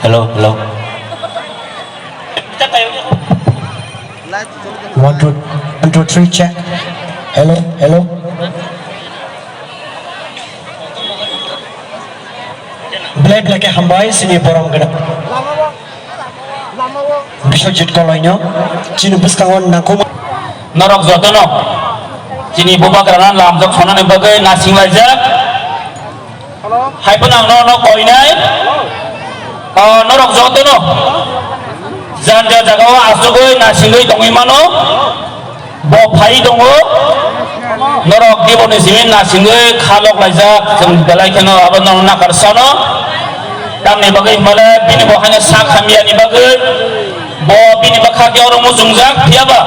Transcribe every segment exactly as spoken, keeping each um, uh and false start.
Hello, hello. One, two, one, two, three, check. Hello, hello. Belai belai khe hambai chini borom gwnang Biswajit Koloino, chini bwskango nangkukma. Norok jotono chini bubagrano lamjak sonani bagwi nasinglaijak. Hai phano ang nono koinai, ah, norok jotono janja jagao asugwi nasingwi tongwi mano. Bo phai tongo, norok Diboni simi nasingwi kha lok laijak, chwng belai kheno abo norok nakar sano. Tamni bagwi himale bini bo haino sak hamyani bagwi bo bini bwkha khe oro muchungjak, phiyaba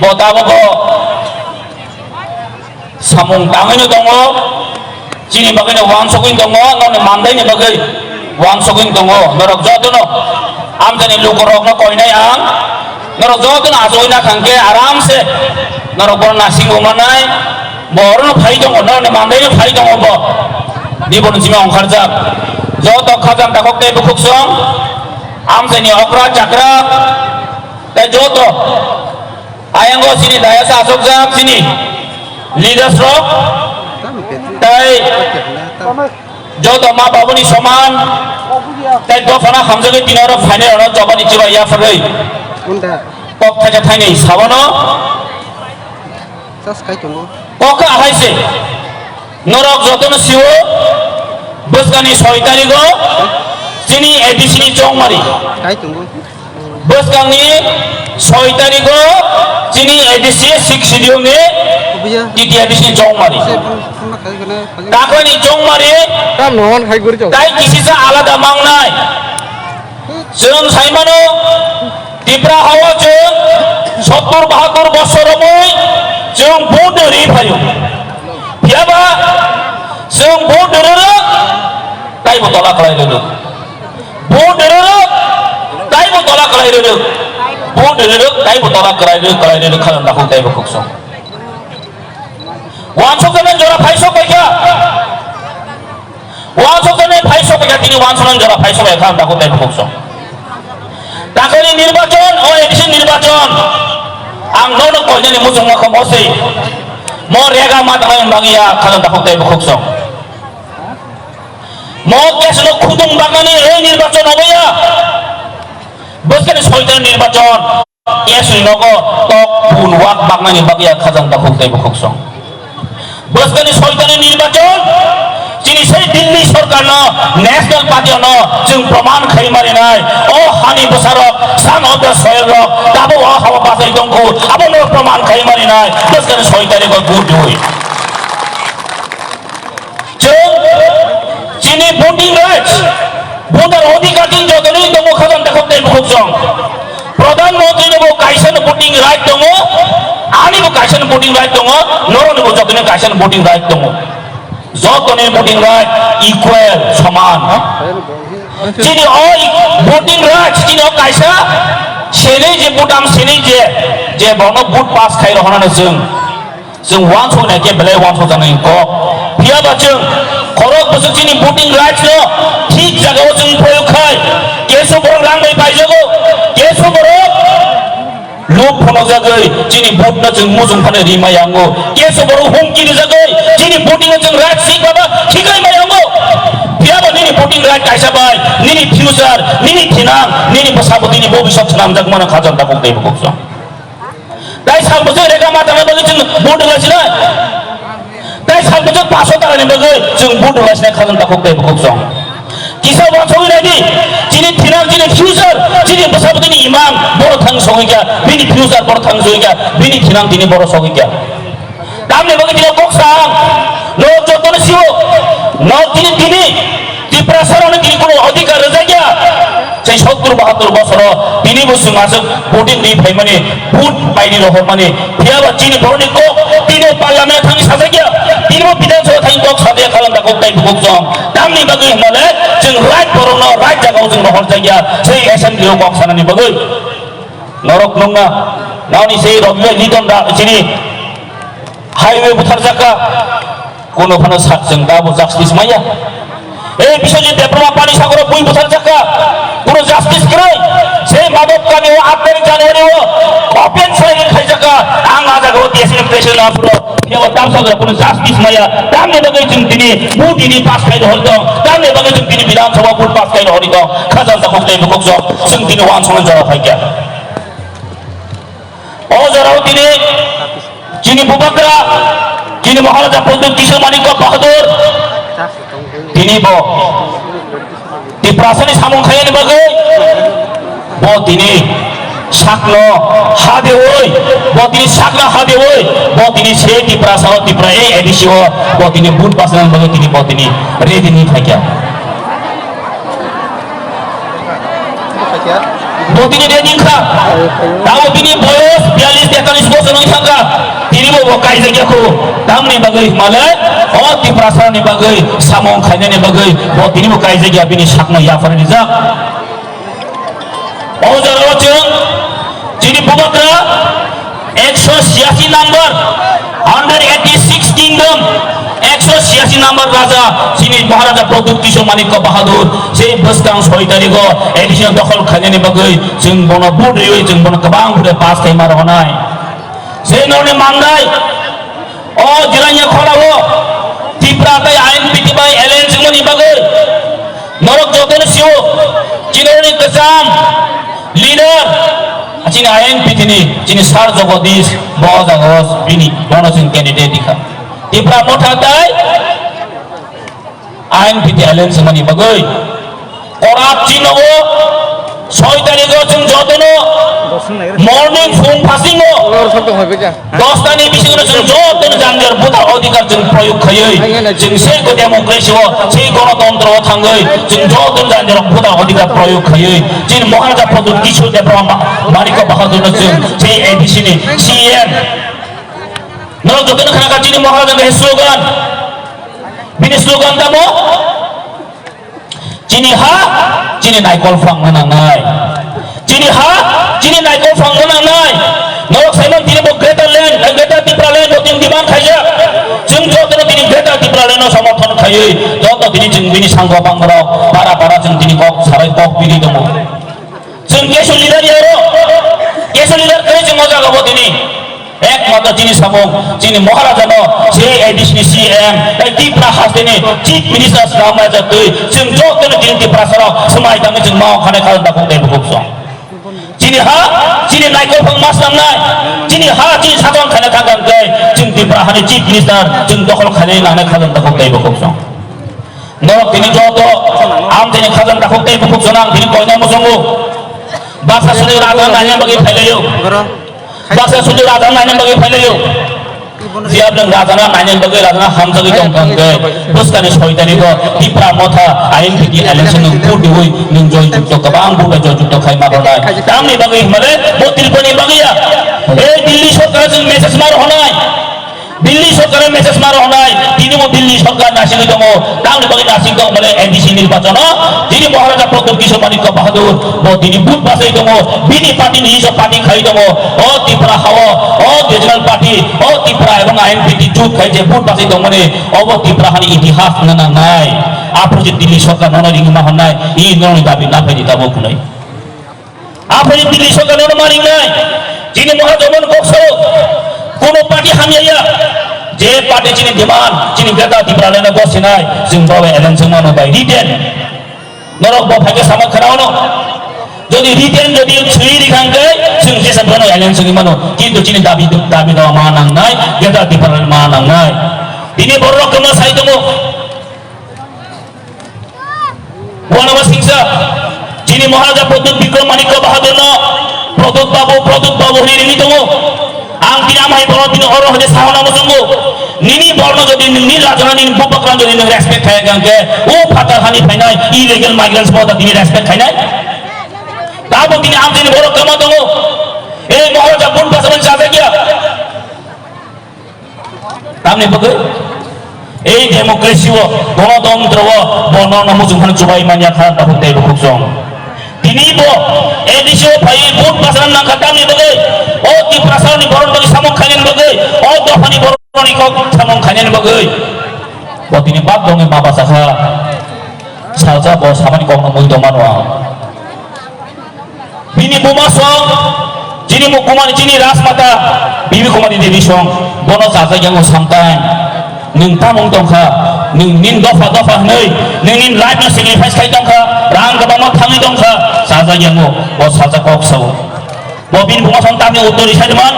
bo tabuk bo samung tangwino tongo, chini bagwino wansugwino tongo, nokni mandaini bagwi wansugwino tongo. Norok jotono amchaini lukurokno koinai ang, norok jotono achugwi nakhang khe aramse norok bono nasingwi manai, bo orono phai tongo, norokni mandaino phai tongo bo. Diboni simi ongkharjak joto khajang takhuk tei bukhuksong, amchaini okra chakra tei joto Ayang o chini dayas asokjak chini leaders rok tei joto ma babuni soman tei dophano hamjagwi tini oro phainai rokno jobani chiba yaphagwi kok thaisa thainwi sabono kok ahai se norok jotono sio bwskangni soi tarigo chini A D C ni chongmari. Bwskangni soi tarigo chini A D C six schedule ni T T A D C ni chongmari. Takhani chongmari tai kisisa alada mangnai. Chwng saimano Tipra hao chwng sottur bahattur bosor romwi chwng vote ri phaio. Phiyaba chwng vote rwrwk taibo tola khlai rwrwk. Vote rwrwk taibo tola khlai rwrwk. Vote rwrwk taibo tola khlai rwrwk, khlai rwrwk khalang dakhuk taibo khuksong. Wansukjaknai jora phaisok paikha. Wansukjaknai phaisok paikha, tini wansuknai jora phaisok paikha khalang dakhuk taibo khuksong. Takhani nirbachon, o A D C nirbachon. Ang nono koinani muchungma kho mosi. Mo rega ma tanai bangya khalang dakhuk taibo khuksong. Mo kesno khudung baknani ei nirbachon oboya. Bwskani soitan nirbachon. Kesni nogo tok pun wak baknani bagwi khajang takhuk tei bukhuksong. Bwskani soitani nirbachon chini sei Delhi sorkarno, National Party-no chwng proman khai marinai. O hani bwsarok, son of the soil rok, tabuk o hao bachai tongkhu, abono proman khai marinai. Bwskani soitani go good news. Chwng chini voting rights, voter odhikar chini jotoni tongo khajang takhuk tei bukhuksong. Pradhan Mantri ni bo kaisa no voting right tongo, ani bo kaisa no voting right tongo, norok ni bo jotoni kaisa no voting right tongo. Jotoni voting right equal, soman. Chini o voting rights, chini o kaisa sini je butam sini je, je bono vote pass khai rohona no chwng. Chwng wansuk nai khe belai wansuk jaknai kok. Phiya ba chwng khorok bwswk chini voting rights no thik jagao chwng proyog khai. Kesu borok rang bai paijago. Kesu borok luk phunukjagwi chini vote no chwng muchung phano ri maya wngo. Kesu borok humki rijagwi chini voting no chwng right sik baba khiklai maya wngo. Phiya ba nini voting right kaisa bai nini future, nini thinang, nini bwsabwtwini bobiswt swnamjak mano khajak dakuk tei bukhuksong. Tai sal bwswk rega ma tangna bagwi chwng vote rwlai sinai. Tai sal bwswk paso tangna bagwi chwng vote rwlai sinai khajang takhuk tei bukhuksong. Kisa wansugwi naidi, chini thinang, chini future, chini bwsabwtwini imang bono thang sogwi kha, bini future bono thang sogwi kha, bini thinang tini bono sogwi kha. Tamni bagwi tini kok sa ang, no jotono sio, no tini tini, Tiprasa rokno tini kuno odhikar rwjakya. Sei sottur bahattur bosoro tini bo chwng aswk voting ri phaimani, vote paini rohormani. Phiyaba chini borokni kok tini parliament thangwi sajakya, tini bo Bidhan Sabha thangwi kok sajakya khalang da kok tai bukhuksong. Tamni bagwi hwnmale chwng right borokno right jagao chwng rohorjakya sei assembly o kok sanani bagwi. Norok nungna nani sei Rabi Liton da chini highway butharjakha, kuno phano sa-, chwng da bo justice maya. Ei Biswajit Debbarma Panisagar o bui bwthar jakha, kuno justice kwrwi. Sei Madhop Kami o aat tarikh January o open firing khai jakha. Ang a jaga o D S F ni president aphuru phiyaba tamsa jora kuno justice maya. Tamni bagwi chwng tini vote tini pass khai rohor tong. Tamni bagwi chwng tini Bidhan Sabha vote pass khai rohor tong. Khajang takhuk tei bukhuk jok. Chwng tini uansukmani jora phaikha. O jorao tini chini Bubagra, chini Maharaja Pradyut Kishore Manikya Bahadur, tini bo Tiprasani samung khaiyani bagwi bo tini sakno ha deui, bo tini sakno ha deui, bo tini se Tiprasa o Tipra A D C o bo tini vote pass nani bagwi tini bo tini ready ni phaikha. Bo tini ready kha. Tamo bini boyos biyalish tetalis bosor wng thangkha. Tini bo bo kaijakya khu. Tamni bagwi hwnmale o Tiprasa ni bagwi samung khainani bagwi bo tini bo kaijakya bini sakno yaphar rijak. O jorao chwng chini Bubagra ekso chhiyasi number, hundred eighty six kingdom, ekso chhiyasi number raja, chini Maharaja Pradyut Kishore Manikya Bahadur, sei bwskang soi tarigo additional dokhol khainani bagwi chwng bono vote riwi chwng bono kwbang vote pass khaima rohonai. Sei norni mandai, o Jirania Khorao Tipra tei I N P T bai alliance wngmani bagwi norok jotono sio, chini norni kwcham leader, chini I N P T ni, chini Sir Jagadish, bo jaga o bini, bono chwng candidate rikha. Tipra Motha tei I N P T alliance wngmani bagwi. Korat chino o soi tarigo chwng jotono morning phung phasingo dos tani bisingo chwng jotono janjar voter odhikar chwng proyog khaiwi chwng sei go democracy o, sei gonotontro o thangwi chwng jotono janjar voter odhikar proyog khaiwi chini Maharaja Pradyut Kishore Debbarma Manikya Bahadur no chwng sei A D C ni C M. Norok jotono khna kha chini Maharaja ni slogan. Bini slogan tamo? Chini ha, chini naikol phang na nangnai. Chini ha, chini naikol phang na nangnai. Norok saiman tini bo Greater Land, eh, Greater Tipraland bo tini demand khaijak. Chwng jotono tini Greater Tipraland no somorthon khaiwi, joto tini chwng bini sangko bangorok, para para chwng tini kok sarai kok bini tongo. Chwng kesu leader yaro, kesu leader kwrwi chwng o jaga bo tini. Ekmatro chini samung, chini Maharaja no, C A D C ni C M, tei Tipra haste ni Chief Minister swnam ya jatwi, chwng joto ni chini Tiprasa rok swmai tangwi chwng ma ongkha nai kha da kok tei bukhuk song. Chini ha, chini naikol phang mas nangnai, chini ha, chini sajwk khaina thang kang tei, chwng Tipra hani Chief Minister, chwng dokhol khainai nangnai kha da kok tei bukhuk song. Norok tini joto, ang tini khajang takhuk tei bukhuk song ang tini koina muchungo. Baksa sudi raja naina bagwi phailaio. Baksa sudi raja naina bagwi phailaio. Jia bwrwng raja na naina bagwi raja na hamjagwi tong kang khe. Bwskani soi tarigo Tipra Motha I N P T election nung vote diwi nung joy jukto kwbang vote joy jukto khai ma hwnai. Tamni bagwi hwnmale bo Tripura ni bagwi ya. Ei Delhi sorkar chwng message mar hwnai. Delhi sorkar message mar hwnai, tini bo Delhi sorkar nasigwi tongo, tamni bagwi nasing tong mane A D C nirbachono, tini Maharaja Pradyut Kishore Manikya Bahadur, bo tini vote basai tongo, bini party ni hisab party khai tongo, o Tipra hao, o regional party, o Tipra ebong I N P T jut khai je vote basai tong mane, obo Tipra hani itihas wngna nangnai, aphuru je Delhi sorkar nono ringma hwnai, i nono dabi na phaidi tabo khwnai. Aphuru Delhi sorkar no maringnai, chini Mahajobon kok sao, kuno party hamya ya, je party chini demand, chini Greater Tipraland no gosinai, chwng babai alliance mano bai written. Norok bo phaikhe sama khwnaono. Jodi written jodi swi rikhang khe, chwng jesa bono alliance wngwi mano. Kintu chini dabi, dabi dawa ma nangnai, Greater Tipraland ma nangnai. Tini borok kwma sai tongo. Wanama singsa, chini Maharaja Pradyut Bikram Manikya Bahadur no Pradyut Babu, Pradyut Babu hwnwi ringwi tongo. Ang tini amhai bono tini oro hwnwi sahona muchungo. Nini borno jodi nini rajana nini bupakran jodi nini respect khaya kangkhe, o phatar hani phainai illegal migrants bo tini respect khainai. Tabo tini ang tini borok kama tongo. Ei Maharaja bun pasaman chajakya. Tamni bagwi ei democracy o, gonotontro o, bono no muchung phano chubai manya kha, tabuk tei bukhuk song. Tini bo A D C o phai vote pasang nangkha, tamni bagwi o Tiprasa ni borok bagwi samung khainani bagwi, o dopha ni borok ni kok samung khainani bagwi. Bo tini bak dongwi ma basa kha. Bo samani kokno mui tongmano ang. Bini buma song, chini mukumani, chini Rajmata, Bibi Kumari Devi song, bono chajak yango sometime. Nwng tamung tongkha, nwng nin dopha dopha hwnwi, nwng nin life no sacrifice khai tongkha, rang kwbangma thangwi tongkha, chajak yango, bo sajak kok sao. Bo bini buma song tamni uttor isai man.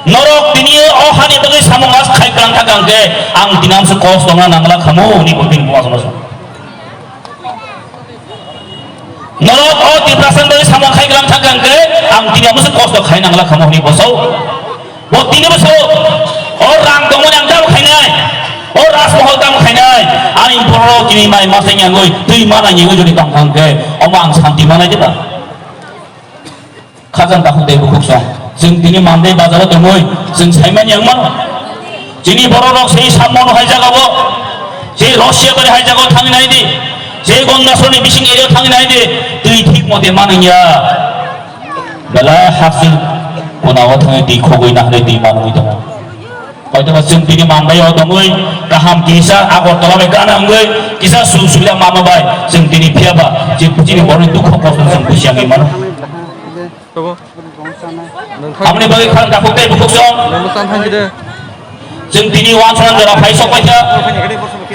Norok tini o hani bagwi samung as khai kwlang thang khe, ang tini amse kos tongna nangla khamu, hwnwi bo bini buma song. Norok o Tiprasani bagwi samung khai kwlang thang khe, ang tini amse kosto khai nangla khamu, hwnwi bo sao. Bo tini bo sao, o rang tongmani ang tamo khainai, o Rajmahal tamo khainai, ani borok tini mai masai yangwi, twi mana yangwi jodi tong thang khe, omo ang santi manai diba? Khajang takhuk tei bukhuk song. Chwng tini Mandai bazaro tongwi chwng saimani ang mano. Chini borok rok sei Sammon hai jagao, sei Russia bari hai jagao thangwi nai di, sei Gondasroni bising area thangwi nai di, twi thik mote manwi ya. Belai hasil kunao thangwi twi khogwi nahre twi manwi tongo. Hoitoba chwng tini Mandai o tongwi kaham kisa Agartala bai gana wngwi kisa sujug subida mama bai chwng tini phiya ba je chini borokni dukho kosto chwng busi yangwi mano. Tabo. Aboni bagwi khang dakhuk tei bukhuk song. Nangbo san thang de. Chwng tini wansukna jora phai sok paikha.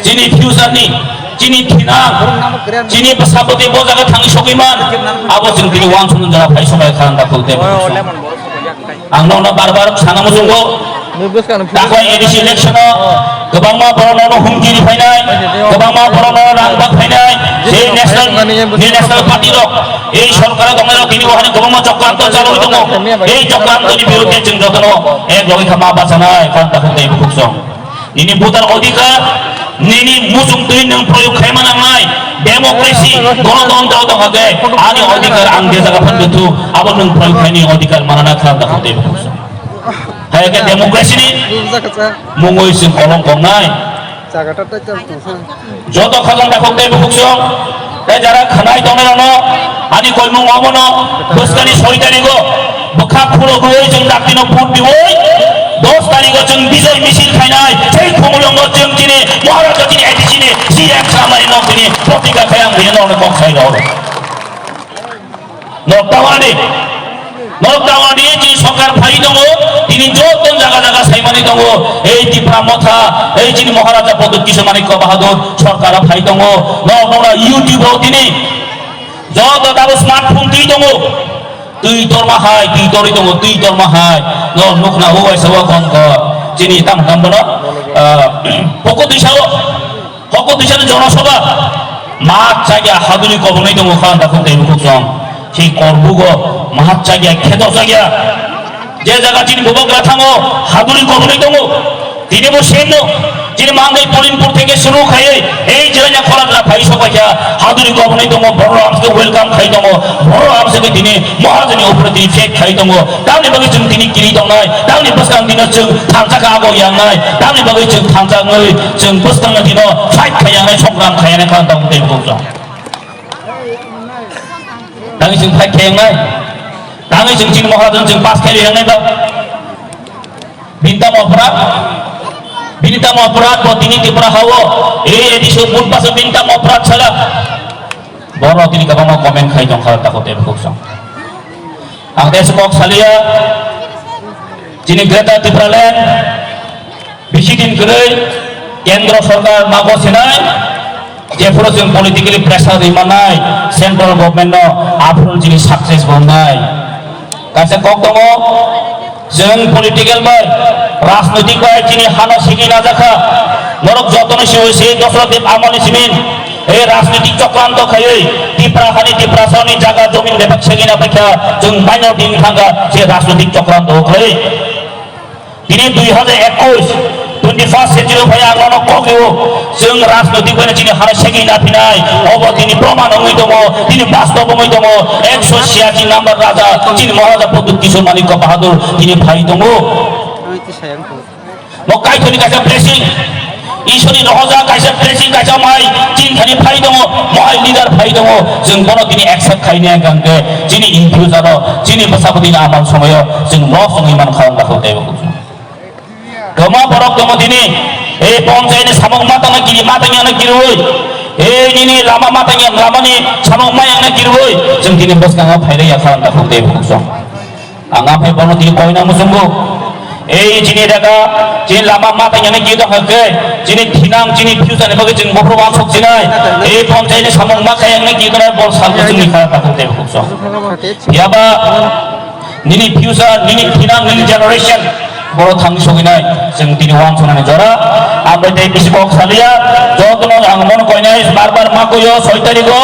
Chini future ni, chini thina, chini bwsabwtwi bo jaga thangwi sogwi man. Abo chwng tini wansukna jora phai sok paikha khang dakhuk tei bukhuk song. Ang nono bar bar sana muchungo. Dakhwai A D C election o kwbangma borok nono humki ri phainai, kwbangma borok nono rang bak phainai, je national, je national party rok, ei sorkar o tongnai rok tini bo hani kwbangma chokranto chalwi tongo. Ei chokranto ni birudhe chwng jotono ek logi kha ma bachanai, karon dakhuk tei bukhuk song. Nini voter odhikar, nini muchung twi nwng proyog khaima nangnai, democracy, gonotontro tongkha khe, ani odhikar ang je jaga phan bethu, abo nwng proyog khaini odhikar manana karon dakhuk tei bukhuk song. Hai khe democracy ni mungwi chwng kolom tongnai. Joto khajang dakhuk tei bukhuk song, tei jara khanai tongnai rokno ani koimung omono bwskani soi tarigo bwkha khulogwi chwng daktino vote diwi dos tarigo chwng bijoi misil khainai, tei Khumulwngo chwng chini Maharaja chini A D C ni C M samani nok chini protika khayang bini nokni kok sai rok. Norok tawani, norok tawani chini sorkar phai tongo, tini joto jaga jaga saimani tongo, ei Tipra Motha, ei chini Maharaja Pradyut Kishore Manikya Bahadur sorkar phai tongo, norok nokra YouTube o tini joto tabo smartphone twi tongo, twi torma hai, twi torwi tongo, twi torma hai, norok nukna o waisa o kon ko, chini tam tam bono, ah, poko twi sao. Hoko twisani jonosabha mahat chagya haduri kobonai tongo kha dakhuk tei bukhuk song. Sei korbugo mahat chagya kheto chagya. Je jaga chini bubagra thango haduri kobonai tongo. Tini bo same no. Chini Mandai Polinpur theke shuru khaiwi ei jilanya khorang jila phai sopaikha haduri kobonai tongo borok amsike welcome khai tongo borok amsike tini Maharaja ni upre tini fake khai tongo. Tamni bagwi chwng tini kiri tongnai, tamni bwskang dino chwng thansa kha abo yangnai, tamni bagwi chwng thansa wngwi chwng bwskangni dino fight khai yangnai, songram khai yangnai, kha tong tei bukhuk song. Tangwi chwng fight khai yangnai, tangwi chwng chini Maharaja chwng pass khai yangnai ba. Bini tamo oporad, bini tamo oporad bo tini Tripura hao, ei A D C o vote pass o bini tamo oporad sala. Borok tini kwbangma comment khai tong kha, takhuk tei bukhuk song. Ang tei kok salia, chini Greater Tipraland bisi din kwrwi Kendra Sorkar mago sinai, jephuru chwng politically pressure rwi mannai, central government no aphuru chini success bo wngnai. Kaisa kok tongo, chwng political bai, rajnoitik bai chini hano sigi najakha. Norok jotono siwi se Dosrot Deb amolni simin, e rajnoitik chokranto khaiwi Tipra hani Tiprasani jaga jomin bebak segi napaikha, chwng baino din thangkha se rajnoitik chokranto khaiwi. Tini dui hajar ekush, twenty first century phai ang nono kok rwo, chwng rajnoitik bai chini hano segi naphinai, obo tini proman wngwi tongo, tini bastob wngwi tongo, ekso chhiyasi number raja, chini Maharaja Pradyut Kishore Manikya Bahadur tini phai tongo. Bo Kaitorni kaisa blessing, Ishorni rohoja kaisa blessing, kaisa mai, chini thani phai tongo, mohai leader phai tongo, chwng bono tini accept khaini hwnkhe, chini in future o, chini bwsabwtwini amal somoyo, chwng loss wngwi mankha, wngkha tei. Kwma borok tongo tini, ei ponchayatni samung ma tangna kiri, ma tangya na kiriwi. Ei nini lama matanya lamani samung mayang na kirwoi, chwng tini bwskango phairwi ya khalang takhuk tei bukhuk song. Ang aphai bono tini koina muchungo. Ei chini daga, chini lama matanya ni kito hakhe, chini thinang, chini future ni bagwi chwng bophro wansuk chinai. Ei ponchai ni samung ma kayang ni kito na bol salgo chwngni khalang takhuk tei bukhuk song. Yaba, nini future, nini thinang, nini generation, boro thang soginai, chwng tini wansonani jora. Ang bai tei bisi kok salia, jotono ang mono koinai, bar bar ma koyo, soi tarikh o,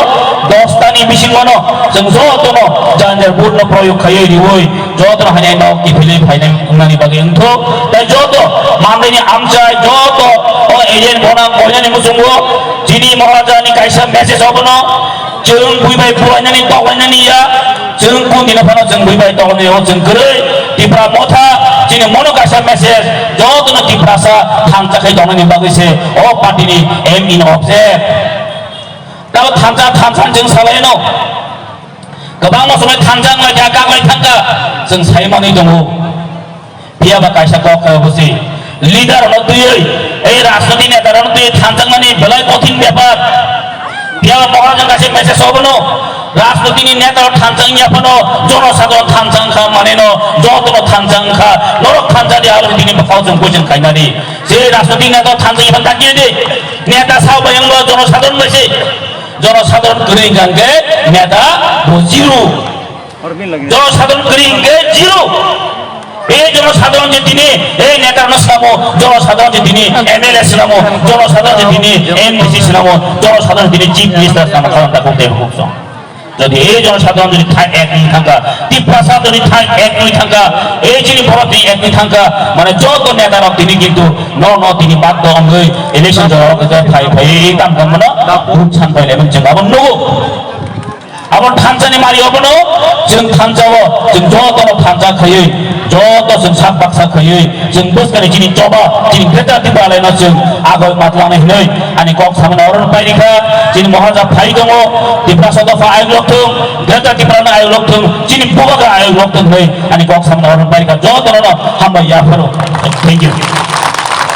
dos tani bising mono, chwng jotono janjar vote no proyog khaiwi riwi, jotono hainai nok kiphilwi phainai wngnani bagwi wngthok. Tai joto mandaini amchai, joto o area ni gwnang koinani muchungo, chini Maharaja ni kaisa message obono, chwng bui bai buainani toklainani ya, chwng kun dino phano chwng bui bai toklainai o chwng kwrwi. Tipra Motha, chini mono kaisa message, jotono Tiprasa thansa khai tongnani bagwi se o party ni aim in object. Tabo thansa, thansa chwng salaino. Kwbangma somoi thansa wnglaikha, kaklaithangkha, chwng saimanwi tongo. Phiya ba kaisa kok khe busi leader no twiwi, ei rajniti neta no twiwi thansa wngmani belai kothin bepar. Phiya ba Maharaja kaisa message obono, rajniti ni neta rok thansa wngya phano jono sadharon thansa wngkha maneno, jotono thansa wngkha, norok thansa di alo tini bwkhao chwng buching khainani. Je rajniti neta thansa wngya phano dakti di, neta sao bai wngbo jono sadharon bai se, jono sadharon kwrwi wngkha hwnkhe neta bo zero. Jono sadharon kwrwi hwnkhe zero. Ei jono sadharon je tini, ei neta no swnamo, jono sadharon je tini M L A swnamo, jono sadharon je tini M D C swnamo, jono sadharon je tini Chief Minister swnamo, khalang takhuk tei bukhuk song. Jodi ei jono sadharon jodi thai ek wng thangkha, Tiprasa jodi thai ek wng thangkha, ei chini borok tini ek wng thangkha, mane joto neta rok tini kintu no no tini bagdo wngwi election jora rok phai phai tam kam mano, bhut san phai lemon jeng abo nugo. Abo thansa ni mari obono chwng thansa o chwng joto no thansa khaiwi, joto chwng sak baksa khaiwi, chwng bwskani chini choba, chini Greater Tipraland no chwng agoi matlanai hinwi ani kok samani oro pai rikha. Chini Maharaja phai tongo, Tiprasa dopha ayuk lok thung, Greater Tipraland no ayuk lok thung, chini bubagra ayuk lok thung hinwi ani kok samani oro pai rikha. Joto no hambai yapharo. Thank you.